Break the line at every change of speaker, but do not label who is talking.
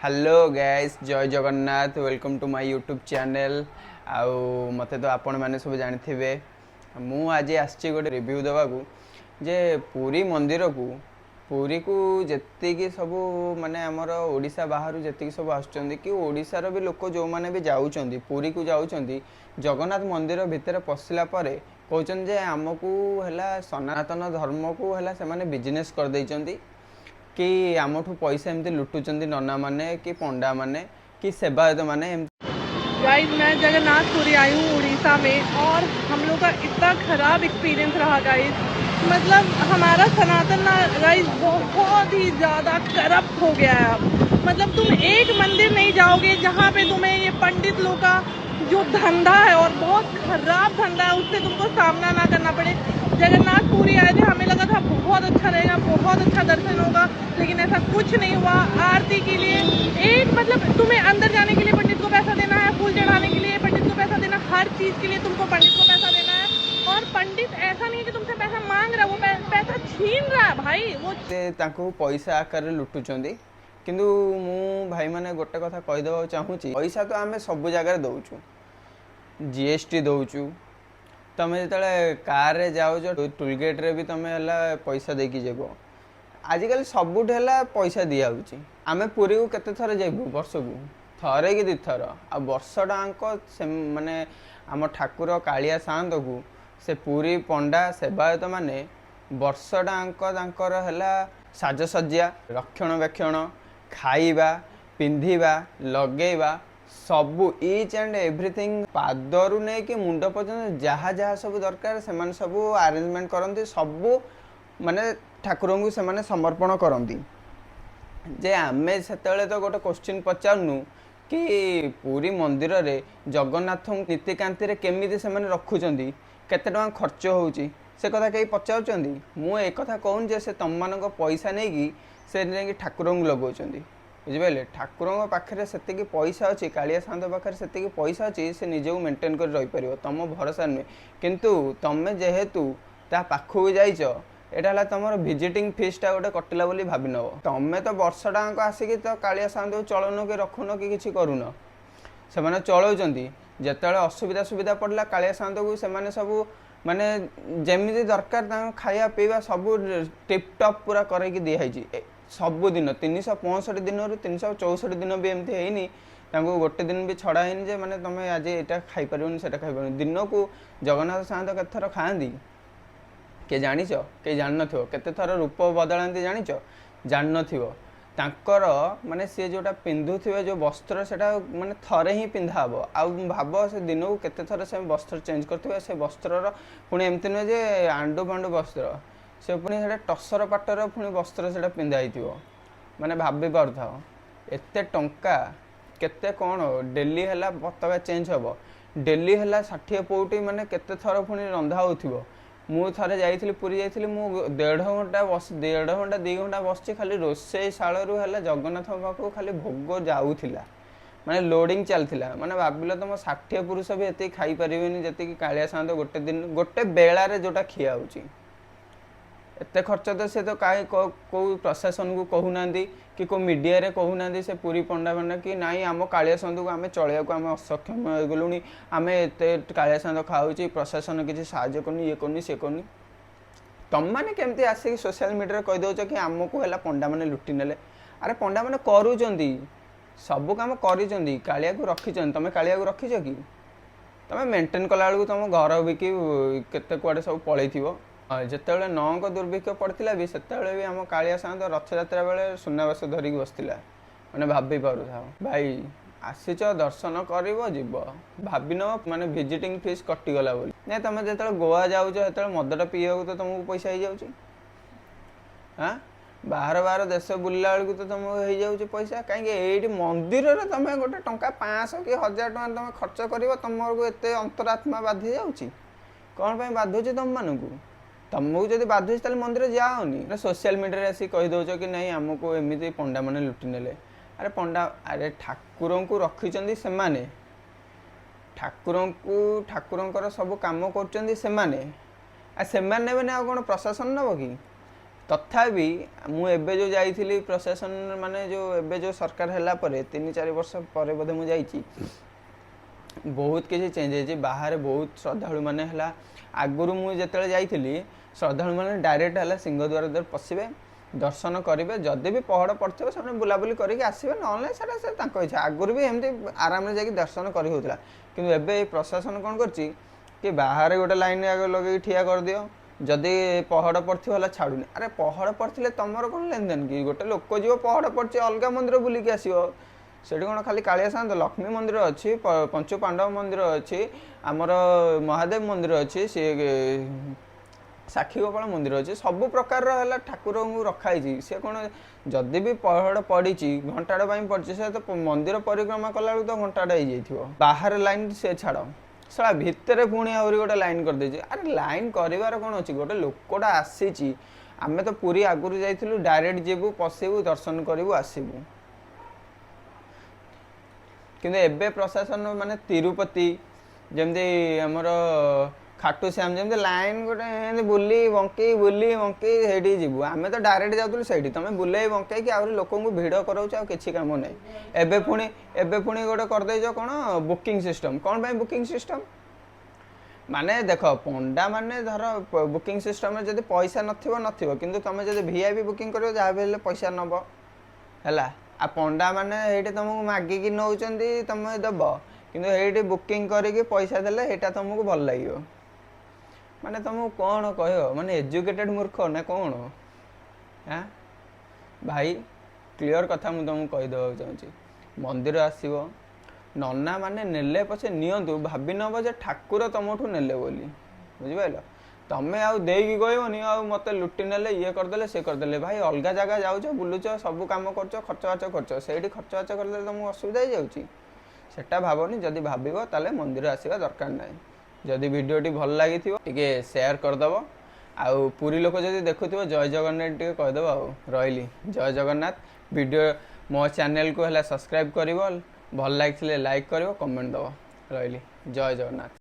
Hello guys, ଜୟ Jagannath. Welcome to my YouTube channel. ଆଉ ମୋତେ ତ ଆପଣମାନେ ସବୁ ଜାଣିଥିବେ। ମୁଁ ଆଜି ଆସିଛି ଗୋଟେ ରିଭ୍ୟୁ ଦେବାକୁ ଯେ ପୁରୀ ମନ୍ଦିରକୁ, ପୁରୀକୁ ଯେତିକି ସବୁ ମାନେ ଆମର ଓଡ଼ିଶା ବାହାରୁ ଯେତିକି ସବୁ ଆସୁଛନ୍ତି କି ଓଡ଼ିଶାର ବି ଲୋକ ଯେଉଁମାନେ ବି ଯାଉଛନ୍ତି, ପୁରୀକୁ ଯାଉଛନ୍ତି, ଜଗନ୍ନାଥ ମନ୍ଦିର ଭିତରେ ପଶିଲା ପରେ କହୁଛନ୍ତି ଯେ ଆମକୁ ହେଲା ସନାତନ ଧର୍ମକୁ ହେଲା ସେମାନେ ବିଜନେସ୍ କରିଦେଇଛନ୍ତି କି ଆମଠୁ ପଇସା ଏମିତି ଲୁଟୁଛନ୍ତି ନନାମାନେ କି ପଣ୍ଡାମାନେ କି ସେବାୟତମାନେ ଏମିତି।
गाइस, मैं जगन्नाथपुरी आई हूँ उड़ीसा में और हम लोग का इतना ख़राब एक्सपीरियंस रहा गाइस। मतलब हमारा सनातन ना गाइस, बहुत ही ज़्यादा करप्ट हो गया है अब। मतलब तुम एक मंदिर नहीं जाओगे जहाँ पे तुम्हें ये पंडित लोग का जो धंधा है और बहुत खराब धंधा है, उससे तुमको सामना ना करना पड़े। जगन्नाथपुरी आए थे, हमें लगा था बहुत अच्छा रहेगा, बहुत अच्छा दर्शन होगा, लेकिन ऐसा कुछ नहीं हुआ। आरती के लिए एक मतलब तुम्हें अंदर जाने के लिए पंडित को पैसा देना है, फूल चढ़ाने के लिए पंडित को पैसा देना, हर चीज़ के लिए तुमको पंडित को पैसा देना है। और पंडित ऐसा नहीं है कि तुमसे पैसा मांग रहा है, वो पैसा छीन रहा है भाई वो।
ସେ ତାଙ୍କୁ ପଇସା ଆକାରରେ ଲୁଟୁଛନ୍ତି। କିନ୍ତୁ ମୁଁ ଭାଇମାନେ ଗୋଟେ କଥା କହିଦେବାକୁ ଚାହୁଁଛି, ପଇସା ତ ଆମେ ସବୁ ଜାଗାରେ ଦେଉଛୁ, ଜିଏସ୍ଟି ଦେଉଛୁ। ତମେ ଯେତେବେଳେ କାରରେ ଯାଉଛ, ଟୋଲଗେଟ୍ରେ ବି ତମେ ହେଲା ପଇସା ଦେଇକି ଯିବ। ଆଜିକାଲି ସବୁଠି ହେଲା ପଇସା ଦିଆହେଉଛି। ଆମେ ପୁରୀକୁ କେତେ ଥର ଯିବୁ ବର୍ଷକୁ? ଥରେ କି ଦୁଇଥର। ଆଉ ବର୍ଷଟାଙ୍କ ସେ ମାନେ ଆମ ଠାକୁର କାଳିଆ ସାଆନ୍ତକୁ ସେ ପୁରୀ ପଣ୍ଡା ସେବାୟତ ମାନେ ବର୍ଷଟାଙ୍କ ତାଙ୍କର ହେଲା ସାଜସଜ୍ଜା, ରକ୍ଷଣବେକ୍ଷଣ, ଖାଇବା, ପିନ୍ଧିବା, ଲଗେଇବା, ସବୁ ଇଚ୍ ଆଣ୍ଡ ଏଭ୍ରିଥିଙ୍ଗ, ପାଦରୁ ନେଇକି ମୁଣ୍ଡ ପର୍ଯ୍ୟନ୍ତ ଯାହା ଯାହା ସବୁ ଦରକାର ସେମାନେ ସବୁ ଆରେଞ୍ଜମେଣ୍ଟ କରନ୍ତି। ସବୁ ମାନେ ଠାକୁରଙ୍କୁ ସେମାନେ ସମର୍ପଣ କରନ୍ତି। ଯେ ଆମେ ସେତେବେଳେ ତ ଗୋଟେ କୋଶ୍ଚିନ୍ ପଚାରୁନୁ କି ପୁରୀ ମନ୍ଦିରରେ ଜଗନ୍ନାଥଙ୍କୁ ନୀତିକାନ୍ତିରେ କେମିତି ସେମାନେ ରଖୁଛନ୍ତି, କେତେ ଟଙ୍କା ଖର୍ଚ୍ଚ ହେଉଛି, ସେ କଥା କେହି ପଚାରୁଛନ୍ତି? ମୁଁ ଏକଥା କହୁନି ଯେ ସେ ତମମାନଙ୍କ ପଇସା ନେଇକି ସେ ନେଇକି ଠାକୁରଙ୍କୁ ଲଗାଉଛନ୍ତି। ବୁଝିପାରିଲେ? ଠାକୁରଙ୍କ ପାଖରେ ସେତିକି ପଇସା ଅଛି, କାଳିଆ ସାଆନ୍ତ ପାଖରେ ସେତିକି ପଇସା ଅଛି, ସେ ନିଜକୁ ମେଣ୍ଟେନ୍ କରି ରହିପାରିବ, ତମ ଭରସା ନୁହେଁ। କିନ୍ତୁ ତମେ ଯେହେତୁ ତା ପାଖକୁ ଯାଇଛ, ଏଇଟା ହେଲା ତମର ଭିଜିଟିଂ ଫିସ୍ଟା ଗୋଟେ କଟିଲା ବୋଲି ଭାବି ନେବ। ତମେ ତ ବର୍ଷଟାଙ୍କ ଆସିକି ତ କାଳିଆ ସାଆନ୍ତକୁ ଚଳଉନ କି ରଖୁନ କି କିଛି କରୁନ, ସେମାନେ ଚଳଉଛନ୍ତି। ଯେତେବେଳେ ଅସୁବିଧା ସୁବିଧା ପଡ଼ିଲା, କାଳିଆ ସାଆନ୍ତକୁ ସେମାନେ ସବୁ ମାନେ ଯେମିତି ଦରକାର ତାଙ୍କ ଖାଇବା ପିଇବା ସବୁ ଟିପ୍ ଟପ୍ ପୁରା କରେଇକି ଦିଆହେଇଛି। ସବୁଦିନ 365 ଦିନରୁ 364 ଦିନ ବି ଏମିତି ହେଇନି, ତାଙ୍କୁ ଗୋଟେ ଦିନ ବି ଛଡ଼ା ହେଇନି ଯେ ମାନେ ତମେ ଆଜି ଏଇଟା ଖାଇପାରିବନି, ସେଇଟା ଖାଇପାରିବନି। ଦିନକୁ ଜଗନ୍ନାଥ ସାଆନ୍ତ କେତେ ଥର ଖାଆନ୍ତି କିଏ ଜାଣିଛ? କେହି ଜାଣିନଥିବ। କେତେ ଥର ରୂପ ବଦଳାନ୍ତି ଜାଣିଛ? ଜାଣିନଥିବ। ତାଙ୍କର ମାନେ ସିଏ ଯେଉଁଟା ପିନ୍ଧୁଥିବେ ଯେଉଁ ବସ୍ତ୍ର, ସେଇଟା ମାନେ ଥରେ ହିଁ ପିନ୍ଧା ହେବ। ଆଉ ଭାବ ସେ ଦିନକୁ କେତେ ଥର ସେ ବସ୍ତ୍ର ଚେଞ୍ଜ କରୁଥିବେ। ସେ ବସ୍ତ୍ରର ପୁଣି ଏମିତି ନୁହେଁ ଯେ ଆଣ୍ଡୁ ଫାଣ୍ଡୁ ବସ୍ତ୍ର, ସେ ପୁଣି ସେଇଟା ଟସର ପାଟର ପୁଣି ବସ୍ତ୍ର ସେଇଟା ପିନ୍ଧା ହେଇଥିବ। ମାନେ ଭାବି ପାରୁଥାଅ ଏତେ ଟଙ୍କା କେତେ କ'ଣ। ଡେଲି ହେଲା ପତାକା ଚେଞ୍ଜ ହେବ, ଡେଲି ହେଲା 60 ପଉଟି ମାନେ କେତେ ଥର ପୁଣି ରନ୍ଧା ହେଉଥିବ। ମୁଁ ଥରେ ଯାଇଥିଲି, ପୁରୀ ଯାଇଥିଲି, ମୁଁ ଦେଢ଼ ଘଣ୍ଟା ବସି, ଦେଢ଼ ଘଣ୍ଟା 2 ଘଣ୍ଟା ବସିଛି ଖାଲି। ରୋଷେଇ ଶାଳରୁ ହେଲା ଜଗନ୍ନାଥଙ୍କ ପାଖକୁ ଖାଲି ଭୋଗ ଯାଉଥିଲା, ମାନେ ଲୋଡ଼ିଂ ଚାଲିଥିଲା। ମାନେ ଭାବିଲ ତମ 60 ପୁରୁଷ ବି ଏତିକି ଖାଇପାରିବେନି ଯେତିକି କାଳିଆ ସାଆନ୍ତ ଗୋଟେ ଦିନ ଗୋଟେ ବେଳାରେ ଯେଉଁଟା ଖିଆ ହେଉଛି। ଏତେ ଖର୍ଚ୍ଚ ତ ସେ ତ କାହିଁ କେଉଁ ପ୍ରଶାସନକୁ କହୁନାହାନ୍ତି କି କେଉଁ ମିଡ଼ିଆରେ କହୁନାହାନ୍ତି ସେ ପୁରୀ ପଣ୍ଡାମାନେ କି ନାଇଁ, ଆମ କାଳିଆ ସାଆନ୍ତକୁ ଆମେ ଚଳେଇବାକୁ ଆମେ ଅସକ୍ଷମ ହେଇଗଲୁଣି, ଆମେ ଏତେ କାଳିଆ ସାଆନ୍ତ ଖାଉଛି, ପ୍ରଶାସନ କିଛି ସାହାଯ୍ୟ କରୁନି, ଇଏ କରୁନି, ସିଏ କରୁନି। ତମମାନେ କେମିତି ଆସିକି ସୋସିଆଲ ମିଡ଼ିଆରେ କହିଦେଉଛ କି ଆମକୁ ହେଲା ପଣ୍ଡାମାନେ ଲୁଟି ନେଲେ? ଆରେ ପଣ୍ଡାମାନେ କରୁଛନ୍ତି, ସବୁ କାମ କରିଛନ୍ତି, କାଳିଆକୁ ରଖିଛନ୍ତି। ତମେ କାଳିଆକୁ ରଖିଛ କି? ତମେ ମେଣ୍ଟେନ୍ କଲାବେଳକୁ ତମ ଘର ବିକି କେତେ କୁଆଡ଼େ ସବୁ ପଳେଇଥିବ। ଯେତେବେଳେ ନଅଙ୍କ ଦୁର୍ଭିକ୍ଷ ପଡ଼ିଥିଲା ବି, ସେତେବେଳେ ବି ଆମ କାଳିଆ ସାଆନ୍ତ ରଥଯାତ୍ରା ବେଳେ ସୁନାବେଶ ଧରିକି ବସିଥିଲା। ମାନେ ଭାବି ପାରୁଥାଅ ଭାଇ, ଆସିଛ ଦର୍ଶନ କରିବ ଯିବ, ଭାବିନବ ମାନେ ଭିଜିଟିଂ ଫିସ୍ କଟିଗଲା ବୋଲି। ନାଇଁ, ତମେ ଯେତେବେଳେ ଗୋଆ ଯାଉଛ ସେତେବେଳେ ମଦଟା ପିଇବାକୁ ତ ତମକୁ ପଇସା ହେଇଯାଉଛି। ଆଁ ବାହାର ବାହାର ଦେଶ ବୁଲିଲା ବେଳକୁ ତ ତମକୁ ହେଇଯାଉଛି ପଇସା। କାହିଁକି ଏଇଠି ମନ୍ଦିରରେ ତମେ ଗୋଟେ ଟଙ୍କା 500 କି 1000 ଟଙ୍କା ତମେ ଖର୍ଚ୍ଚ କରିବ, ତମକୁ ଏତେ ଅନ୍ତରାତ୍ମା ବାଧି ଯାଉଛି? କ'ଣ ପାଇଁ ବାଧୁଛି ତମମାନଙ୍କୁ? ତମକୁ ଯଦି ବାଧୁଛି ତାହେଲେ ମନ୍ଦିର ଯାଅନି। ସୋସିଆଲ ମିଡ଼ିଆରେ ଆସିକି କହିଦେଉଛ କି ନାଇଁ, ଆମକୁ ଏମିତି ପଣ୍ଡାମାନେ ଲୁଟି ନେଲେ। ଆରେ ପଣ୍ଡା, ଆରେ ଠାକୁରଙ୍କୁ ରଖିଛନ୍ତି ସେମାନେ, ଠାକୁରଙ୍କୁ ଠାକୁରଙ୍କର ସବୁ କାମ କରୁଛନ୍ତି ସେମାନେ। ଆଉ ସେମାନେ ନେବେନି ଆଉ କ'ଣ ପ୍ରଶାସନ ନେବ କି? ତଥାପି ମୁଁ ଏବେ ଯେଉଁ ଯାଇଥିଲି, ପ୍ରଶାସନ ମାନେ ଯେଉଁ ଏବେ ଯେଉଁ ସରକାର ହେଲା ପରେ 3-4 ବର୍ଷ ପରେ ବୋଧେ ମୁଁ ଯାଇଛି, ବହୁତ କିଛି ଚେଞ୍ଜ ହେଇଛି। ବାହାରେ ବହୁତ ଶ୍ରଦ୍ଧାଳୁମାନେ ହେଲା, ଆଗରୁ ମୁଁ ଯେତେବେଳେ ଯାଇଥିଲି, ଶ୍ରଦ୍ଧାଳୁମାନେ ଡାଇରେକ୍ଟ ହେଲା ସିଂହଦ୍ୱାର ଦ୍ୱାରା ପଶିବେ, ଦର୍ଶନ କରିବେ। ଯଦି ବି ପହଡ଼ ପଡ଼ିଥିବ, ସେମାନେ ବୁଲାବୁଲି କରିକି ଆସିବେ, ନହେଲେ ନାହିଁ, ସେଟା ସେ ତାଙ୍କ ଇଚ୍ଛା। ଆଗରୁ ବି ଏମିତି ଆରାମରେ ଯାଇକି ଦର୍ଶନ କରି ହେଉଥିଲା। କିନ୍ତୁ ଏବେ ଏଇ ପ୍ରଶାସନ କ'ଣ କରିଛି କି ବାହାରେ ଗୋଟେ ଲାଇନ୍ ଆଗ ଲଗେଇକି ଠିଆ କରିଦିଅ, ଯଦି ପହଡ଼ ପଡ଼ିଥିବ ହେଲା ଛାଡ଼ୁନି। ଆରେ, ପହଡ଼ ପଡ଼ିଥିଲେ ତମର କ'ଣ ଲେନଦେନ କି? ଗୋଟେ ଲୋକ ଯିବ, ପହଡ଼ ପଡ଼ିଛି, ଅଲଗା ମନ୍ଦିର ବୁଲିକି ଆସିବ। ସେଠି କ'ଣ ଖାଲି କାଳିଆ ସାଆନ୍ତ? ଲକ୍ଷ୍ମୀ ମନ୍ଦିର ଅଛି, ପଞ୍ଚୁ ପାଣ୍ଡବ ମନ୍ଦିର ଅଛି, ଆମର ମହାଦେବ ମନ୍ଦିର ଅଛି, ସିଏ ସାକ୍ଷୀ ଗୋପାଳ ମନ୍ଦିର ଅଛି। ସବୁ ପ୍ରକାରର ହେଲା ଠାକୁରଙ୍କୁ ରଖା ହେଇଛି। ସେ କ'ଣ ଯଦି ବି ପହଡ଼ ପଡ଼ିଛି, ଘଣ୍ଟାଟେ ପାଇଁ ପଡ଼ିଛି, ସେ ତ ମନ୍ଦିର ପରିକ୍ରମା କଲାବେଳକୁ ତ ଘଣ୍ଟାଟେ ହେଇଯାଇଥିବ। ବାହାରେ ଲାଇନ୍ ସେ ଛାଡ଼, ଶଳା ଭିତରେ ପୁଣି ଆହୁରି ଗୋଟେ ଲାଇନ୍ କରିଦେଇଛି। ଆରେ, ଲାଇନ୍ କରିବାର କ'ଣ ଅଛି? ଗୋଟେ ଲୋକଟା ଆସିଛି। ଆମେ ତ ପୁରୀ ଆଗରୁ ଯାଇଥିଲୁ, ଡାଇରେକ୍ଟ ଯିବୁ, ପଶିବୁ, ଦର୍ଶନ କରିବୁ, ଆସିବୁ। କିନ୍ତୁ ଏବେ ପ୍ରଶାସନ ମାନେ ତିରୁପତି ଯେମିତି, ଆମର ଖାଟୁ ଶ୍ୟାମ ଯେମିତି, ଲାଇନ୍ ଗୋଟେ ଏମିତି ବୁଲି ବଙ୍କେଇ ବୁଲି ବଙ୍କେଇ ସେଇଠିକି ଯିବୁ। ଆମେ ତ ଡାଇରେକ୍ଟ ଯାଉଥିଲୁ ସେଇଠି, ତମେ ବୁଲେଇ ବଙ୍କେଇକି ଆହୁରି ଲୋକଙ୍କୁ ଭିଡ଼ କରାଉଛ, ଆଉ କିଛି କାମ ନାହିଁ। ଏବେ ପୁଣି ଗୋଟେ କରିଦେଇଛ କ'ଣ ବୁକିଂ ସିଷ୍ଟମ୍। କ'ଣ ପାଇଁ ବୁକିଂ ସିଷ୍ଟମ୍? ମାନେ ଦେଖ, ପଣ୍ଡା ମାନେ ଧର ବୁକିଂ ସିଷ୍ଟମ୍ରେ ଯଦି ପଇସା ନଥିବ ନଥିବ, କିନ୍ତୁ ତମେ ଯଦି ଭିଆଇପି ବୁକିଂ କରିବ, ଯାହା ବି ହେଲେ ପଇସା ନେବ ହେଲା। ଆଉ ପଣ୍ଡା ମାନେ ହେଇଠି ତମକୁ ମାଗିକି ନେଉଛନ୍ତି, ତମେ ଦେବ। କିନ୍ତୁ ହେଇଠି ବୁକିଂ କରିକି ପଇସା ଦେଲେ ସେଇଟା ତମକୁ ଭଲ ଲାଗିବ। ମାନେ ତମକୁ କ'ଣ କହିବ? ମାନେ ଏଜୁକେଟେଡ଼ ମୂର୍ଖ ନା କ'ଣ? ଆଁ ଭାଇ, କ୍ଲିଅର କଥା ମୁଁ ତମକୁ କହିଦେବାକୁ ଚାହୁଁଛି। ମନ୍ଦିର ଆସିବ, ନନା ମାନେ ନେଲେ ପଛେ ନିଅନ୍ତୁ, ଭାବି ନେବ ଯେ ଠାକୁର ତମଠୁ ନେଲେ ବୋଲି। ବୁଝିପାରିଲ? ତମେ ଆଉ ଦେଇକି କହିବନି ଆଉ ମୋତେ ଲୁଟି ନେଲେ, ଇଏ କରିଦେଲେ, ସେ କରିଦେଲେ। ଭାଇ, ଅଲଗା ଜାଗା ଯାଉଛ, ବୁଲୁଛ, ସବୁ କାମ କରୁଛ, ଖର୍ଚ୍ଚ ବାର୍ଚ୍ଚ କରୁଛ, ସେଇଠି ଖର୍ଚ୍ଚ ବାର୍ଚ୍ଚ କରିଦେଲେ ତମକୁ ଅସୁବିଧା ହେଇଯାଉଛି। ସେଟା ଭାବନି। ଯଦି ଭାବିବ, ତାହେଲେ ମନ୍ଦିର ଆସିବା ଦରକାର ନାହିଁ। ଯଦି ଭିଡ଼ିଓଟି ଭଲ ଲାଗିଥିବ, ଟିକେ ସେୟାର କରିଦେବ। ଆଉ ପୁରୀ ଲୋକ ଯଦି ଦେଖୁଥିବ, ଜୟ ଜଗନ୍ନାଥ ଟିକେ କହିଦେବ। ଆଉ ରହିଲି, ଜୟ ଜଗନ୍ନାଥ। ଭିଡ଼ିଓ ମୋ ଚ୍ୟାନେଲକୁ ହେଲା ସବସ୍କ୍ରାଇବ୍ କରିବ, ଭଲ ଲାଗିଥିଲେ ଲାଇକ୍ କରିବ, କମେଣ୍ଟ ଦେବ। ରହିଲି, ଜୟ ଜଗନ୍ନାଥ।